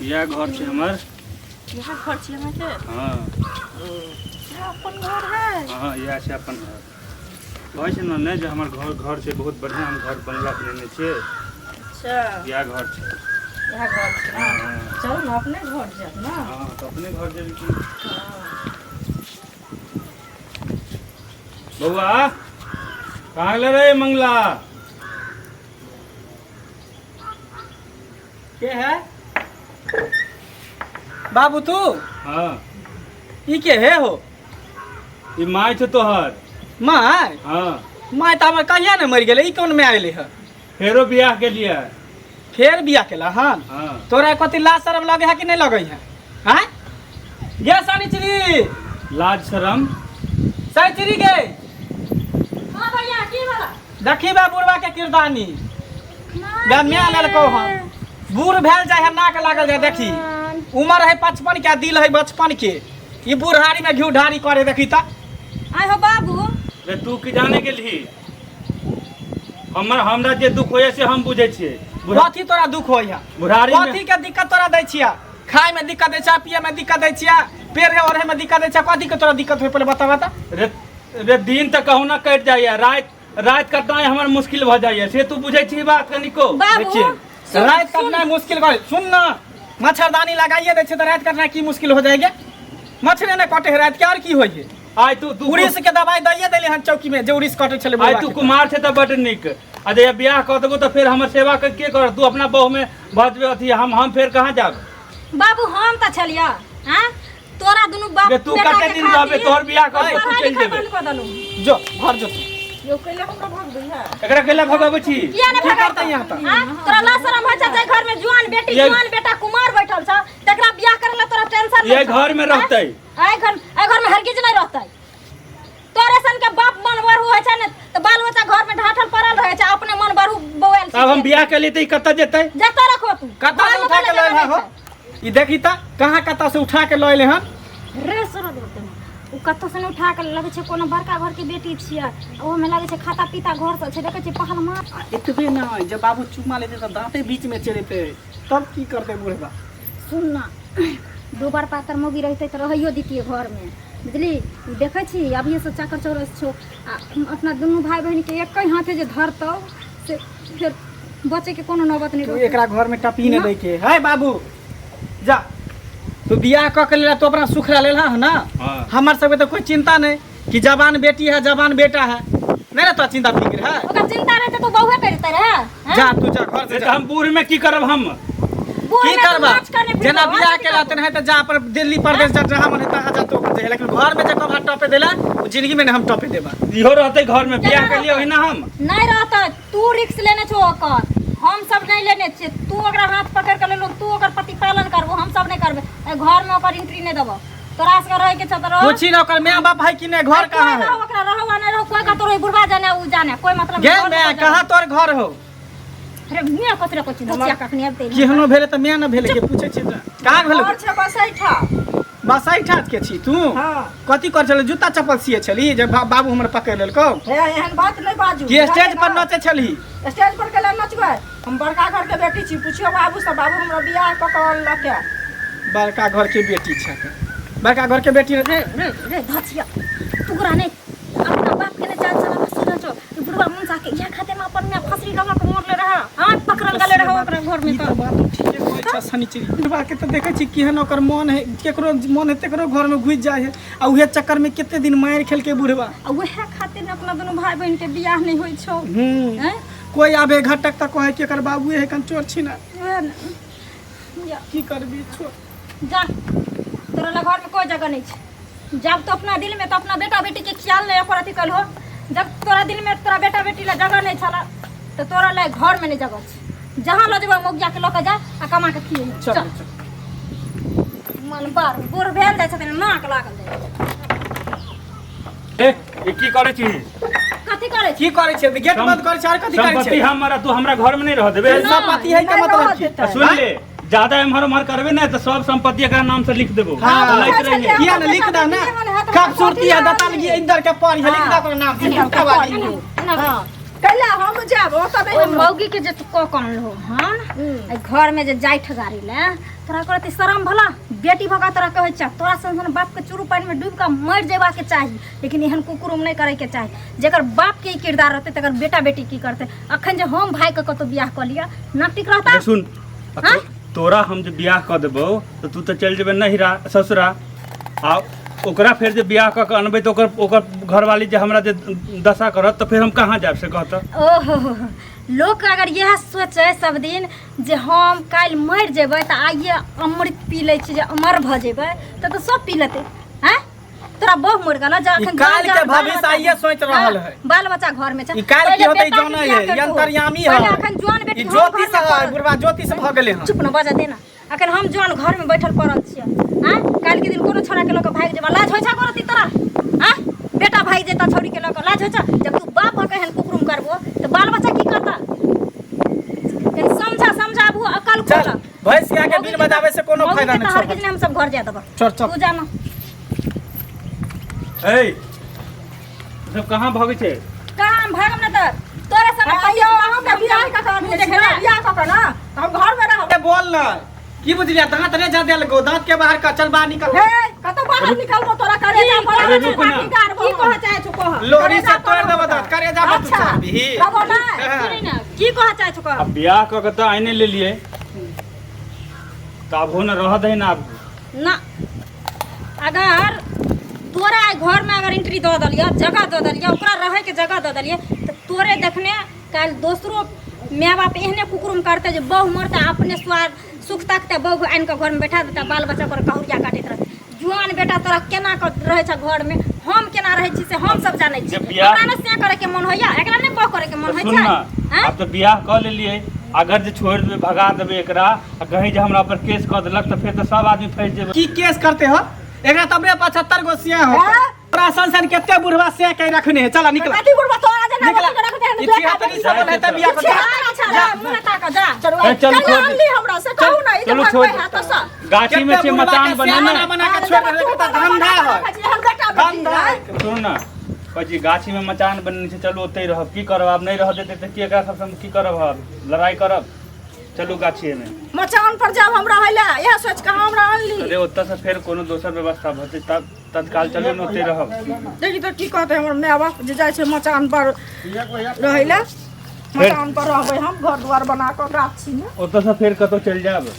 इएह घर छै हमर। इएह घर छी अहाँके? हँ। ओ, इएह अपन घर है? हँ, इएह छै अपन घर। कहै छै ने ने जे हमर घर घर छै बहुत बढ़िआँ, हम घर बंगला बनेने छियै। अच्छा। इएह घर छै। इएह घर छै ने? हँ। चलू ने, अपने घर जायब ने। हँ, तऽ अपने घर जेबै की। बौआ, कहाँ गेलै रे मंगला? के है बाबू तू? हाँ। ई के है हो? ई my छौ तोहर। My? हाँ। My तऽ हमर कहिया ने मरि गेलै, ई कोन my अयलै है? फेरो बियाह के लिए। फेर बियाह केला हन? हाँ। तोरा कथी लाज शरम लगे है कि नहीं लगे है? हैं गे शनिचरी? लाज शरम? शनिचरी गे। हाँ भैया, की भेला? देखी बा बुढ़वा के किरदानी गे, माय लेलकौ हन। बूढ़ भेल जाय है, नाक लागल जाय। देखी, उमर है 55 के, दिल है बचपन के। ई बुढ़ारी में घी ढारी करे, देखी त। आय हो बाबू। रे तू की जाने गेलही? हमर हमरा जे दुख होइए से हम बुझै छियै। कथी तोरा दुख होइए? बुढ़ारी में कथी के दिक्कत तोरा दै छियै? खाय में दिक्कत दै छियै, पिए में दिक्कत दै छियै, पेढ़े ओढ़े में दिक्कत दै छियै? कथी के तोरा दिक्कत होय, पहिले बता बता। रे रे, दिन तऽ कहुना कटि जाइए, राति राति कटनाइ हमर मुश्किल भऽ जाइए, से तू बुझै छी बात कनिको? बाबू। देखिए, राति कटनाइ मुश्किल कर, सुन ना, मच्छरदानी लगाइए दै छै तऽ राति कटनाइ की मुश्किल हो जाएगा? मच्छरे ने कटे है राति के, और की होइ है? आइ तू तू उड़ीस के दवाई दैये देली हन चौकी में, जे उड़ीस कटे छलै आइ बुढ़वा तू के। कुमार छै तऽ बड्ड नीक, आ जहिया बियाह कऽ देबो तऽ फेर हमर सेवा के के करत? तू अपना बहु में भऽ जेबै अथी, हम फेर कहाँ जाब? बाबू, हम तऽ छलियै हैं तोरा दुनू बाप जे तू बेटा कते के दिन रहबे? खातिर तोहर बियाह कऽ के तू पढ़ाई चलि लिखाई जेबे। बंद कऽ देलहुँ। जो घर जो तू। यौ, कैला हमरा भगबै है? एकरा कैला भगाबै छी? किया नहि की भगाबै? करतै यहाँ तऽ? आँय? तोरा लाज शरम होइ छै? जे घर में जुआन बेटी जुआन बेटा कुमार बैठल छ, तकरा बियाह करे ला तोरा टेंशन ये नहीं छौ? घर में रहतै। आँय? एहि घर में हरगिज नहीं रहतै। तोरे सन के बाप मन बढ़ू होइ छै ने तऽ बाल बच्चा घर में ढाठल पड़ल रहै छै, अपने मन बढ़ू बौआयल तब हम बियाह केलियै तऽ ई कतऽ जेतै? जतऽ रखो तू। कतऽ से घर में उठा के बोले लऽ जगह एलहा हो? नहि ई देखी तऽ कहाँ कतऽ से उठा के लऽ एले हन। छै। रे सर, ओ कतौ से नहि उठा के लगै छै, कोनो बड़का घर के बेटी छियै। ओहोमे लगै छै खाता पीता घर से छै। देखै छियै पहलमान। आ एतबे नहि, जब बाबू चुम्मा लेतै तऽ दाँते बीच में चलेतै, तब की करतै बुढ़बा? सुन ना, दोबर पातर मौगी रहितै तऽ रहैयो दितियै घरमे, बुझली? देखै छी अभिये से चाकर चौरस छौ, आ अपना दुनू भाई बहिनके एके हाथे जे धरतौ से फेर बचैके कोनो नौबत नहि तू रहतौ। एकरा घर में टपी नहीं दै के है बाबू। जा तू बियाह कऽ के लेला, तू अपना सुख ला लेला है ना? हाँ। हमर सबके तऽ कोई चिंता नहीं कि जवान बेटी है, जवान बेटा है, नहीं ना तोरा चिंता फिक्र है? ओकरा चिंता रहतै तऽ बहुए करितै रहै हैं? जा तू, जा घर से से जा। तऽ हम बूढ़ में की करब हम? बूढ़ की में तू करबा? नाच करने फिरबो, जेना और बियाह की केला करबो? तेनाहे तऽ जा पर दिल्ली परदेश जा, जहाँ मन है तहाँ जा तू अपन जइहे, लेकिन घर में जे कभा टपे देला ओ जिंदगी में नहीं हम टपे देबा। इहो रहतै घर में? बियाह केना केलियै ओहिना हम। नहि रहतै। तू रिक्स लेने छौ ओकर, हम सब नहीं लेने छियै। तू ओकरा हाथ पकड़ के लेलहो, तू ओकर प्रतिपालन करबो, हम सब नहीं करबै। एहि घर में ओकर एंट्री नहीं देबो। तोरा सबके रहै के छौ तऽ रह। पूछी ना ओकर माय बाप है कि नहीं, घर कोई कहाँ है? रहो, ओकरा रहो आ नहीं रहो, कोई कतौ रही, बुढ़वा जाने उ जाने, कोई मतलब गे नहीं। घर में माय कोई जाने। कहाँ तोर घर हो? अरे मियाँ कथी रे कहै छी? धसिया कखनी अबतै? केहनो भेलै तऽ माय न भेलै के पूछै छी तऽ कहाँ भेलै? घर छै बसैठा। बसैठा के छी तू? हाँ। कथी कर छली? जूता चप्पल सिए छली जे बाबू हमर पकड़ लेलकौ? हे, एहन बात नहि बाजू। कि स्टेज पर नचे छली? स्टेज पर केला नचबै? हम बड़का घर के बेटी छी, पुछियो बाबू से, बाबू हमरा बियाह कऽ के अनलक। बड़का घर के बेटी छै, बड़का घर के बेटी रे रे रे धसिया, तोरा नहि अपना बाप के नहि चाल चला सुधर छौ। ई बुढ़वा मुनसा के इएह खातिर में अपन में फसरी लगा के मरले रहे, हाथ पकड़ल गेले रहे ओकरा घर में। ई तऽ तऽ बात ठीके कहै छ शनिचरी। बुढ़वा के तऽ देखै छी केहन ओकर मन है, केकरो मन है तेकरो घर में घुसि जाइ है, आ उहे चक्कर में कते दिन मारि खेलकै बुढ़वा। आ उएह खातिर ने अपना दुनू भाई बहिन के बियाह नहि होइ छौ। हूँ। हैं? कोई आबे घटक तऽ कहै कि एकर बाबुए है कन चोर छिना। उएह ने। जा। की करबी, छोड़। जा, तोरा लग घर में कोई जगह नहीं छै। जब तो अपना दिल में तो अपना बेटा बेटी के ख्याल नहीं ओकर अथी कलहो, जब तोरा दिल में तोरा बेटा बेटी ला जगह नहीं छला तो तोरा ला घर में नहीं जगह छै। जहाँ लऽ जेबा मौगिया के लऽ के जा आ कमा के खिए। चल। चल। चल। मन बार बूढ़ भेल जाइ छथिन, नाक लागल जाइ छै। ए, ई की करै छी? कथी करै छी? की करै छियै? गेट बंद करै छियै, आर कथी करै संपत्ति छियै? हमर आ तू हमरा घर में नहीं रह देबे? संपत्ति है के नहि मतलब रहऽ की? देतै। आ सुन ले, ज्यादा एम्हर ओम्हर करबे ने तऽ सब संपत्ति एकरा नाम से लिख देबो। हाँ। लैत रहिहे। किया ने लिख दे ना, खूबसूरती है दताल की इंदर के पर है, लिख दे ओकर नाम से। एना वाली। एना। हाँ। कैला हम जाब ओतऽ नहि ओहि हम मौगी के जे तू कऽ कऽ अनलहो हन एहि घर में जे जाइठ गाड़ी ले तोरा करती शरम भला बेटी भगा तोरा कहै छ तोरा सन सन बाप के चुरू पानि में डूबि कऽ मरि जेबाक चाही लेकिन एहन कुकुरुम नहि करे के चाही जेकर बाप के ई किरदार रहतै तकर बेटा बेटी की करतै अखन जे हम भाई के कतौ बियाह कऽ लिअ नाटिक रहता अरे सुन आ हाँ? तोरा हम जे बियाह कऽ देबौ तऽ तू तऽ चलि जेबै नहिरा ससुरा आ ओकरा फेर जे बियाह कऽ के अनबै तऽ ओकर ओकर घरवाली जे हमरा जे दशा करत तऽ फेर हम कहाँ जायब से कहतऽ। ओहो लोक अगर इएह सोचे सब दिन जे हम काल्हि मरि जेबै तऽ आइए अमृत पी लै छी जे अमर भऽ जेबै तऽ तऽ सब पी लेतै आँय तोरा बहु मरि गेल जे ई अखन काल्हि जवान के बाल भविष्य बच्चा- आइए सोचि रहल हाँ, है। बाल बच्चा घर में छै ई काल्हि की पहिले होतै बेटा के जानै बियाह है, ई करतौ। अंतर्यामी है। पहिले अखन जवान बेटी ई हम ज्योतिष घरमे है पड़ल। बुढ़वा ज्योतिष भऽ गेलै हन चुप न बजा दे ना अखन हम जवान घर में बैठल पड़ल छियै आँय काल्हि के दिन कोनो छोड़ा के लऽ कऽ भागि जेबा लाज होइ छै करती तोरा आँय बेटा भागि जेता छौड़ी के लऽ कऽ लाज होइ छै जब तू बाप भऽ कऽ एहन कुकरुम करबो तऽ बाल बच्चा की करता कनि समझा समझाबू अकल चल खोल भैंस के आगे बीन बजाबै से कोनो फायदा नहि नहि हरगिज छोड़ नहि हम सब घर जाय देबो चल चल तू जाना ए सब कहाँ भगै छै कहाँ हम भागम ना तऽ तोरा सब आइयो हम बियाह कऽ कऽ मुँह देखे ना। बियाह कऽ कऽ ना तऽ हम घरमे रहब ए, बोल ना की बुझलियै दांत नहि जा देल गो दांत के बाहर कर चल बाहर निकल हे कतौ बाहर निकलबो तोरा करेजा पर अरे रुक ना। की कह चाहे छौ कह लोहरी से तोड़ देबो दांत करेजा पर तू अच्छा चढ़बिही। रहबो ना सुनी ना की कह चाहे छौ कह अब बियाह कऽ के तऽ आइने लेलियै तऽ आब हो ने रह दही ना आब ना अगर तोरा एहि घरमे अगर एंट्री दऽ देलियै जगह दऽ देलियै ओकरा रहैके जगह दऽ देलियै तऽ तोरे देखने काल्हि दोसरो माय बाप एहने कुकुरुम करतै जे बहु मरतै अपने स्वाद सुख तकतै बहु आनि कऽ घरमे बैठा देतै बाल बच्चा ओकर कहुरिया काटैत रहतै जुआन बेटा तोरा केना कऽ रहै छै घरमे हम केना रहै छी से हम सब जानै छी जे बियाह- हमरा ने से करैके मन होइया एकरा नहि बहु करैके मन होइ सुन छै ना आँय? आब तऽ बियाह कऽ लेलियै अगर जे छोड़ि देबै भगा देबै एकरा आ कहीं जे हमरा पर केस कऽ देलक तऽ फेर तऽ सब आदमी फँसि जेबै। की केस करते हो एकरा तबरे 75 गो सिया हो हैं? तोरा सन सन केते बुढ़वा सिया के रखने है चला निकला कथी बुढ़वा तोरा जेना निकला रखने है, ई बेटा छिहत्तरी बेटी सब है त बियाह कर छिहत्तरी जा, जा, मुँह ताक जा ए, चलू चल छोड़ दे। अनली हमरा से कहू ना ई जे चलू भगबै छोड़ है तो सब गाछी में केते छै बुढ़वा मचान के सिया बनेने बना बना के छोड़ दे त धंधा है हम बेटा बेटी धंधा है है सुन ना कहै छी गाछी में मचान बनेने छै चलू ओतहि रहब की करब आब नहि रह देतै तऽ की एकरा सबसँ हम की करब हम लड़ाइ करब चलू गाछिए में मचान पर जाब हम रहै ला इएह सोच के हमरा अनली अरे ओतऽ से फेर कोनो दोसर व्यवस्था भऽ जेतै तब तत्काल चलू ने ओतहि रहब देखी तऽ की कहतै हमर माय बाप जे जाइ छै मचान पर रहै ला मचान पर रहबै हम घर दुआर बना कऽ गाछी में ओतऽ से फेर कतौ चलि जायब।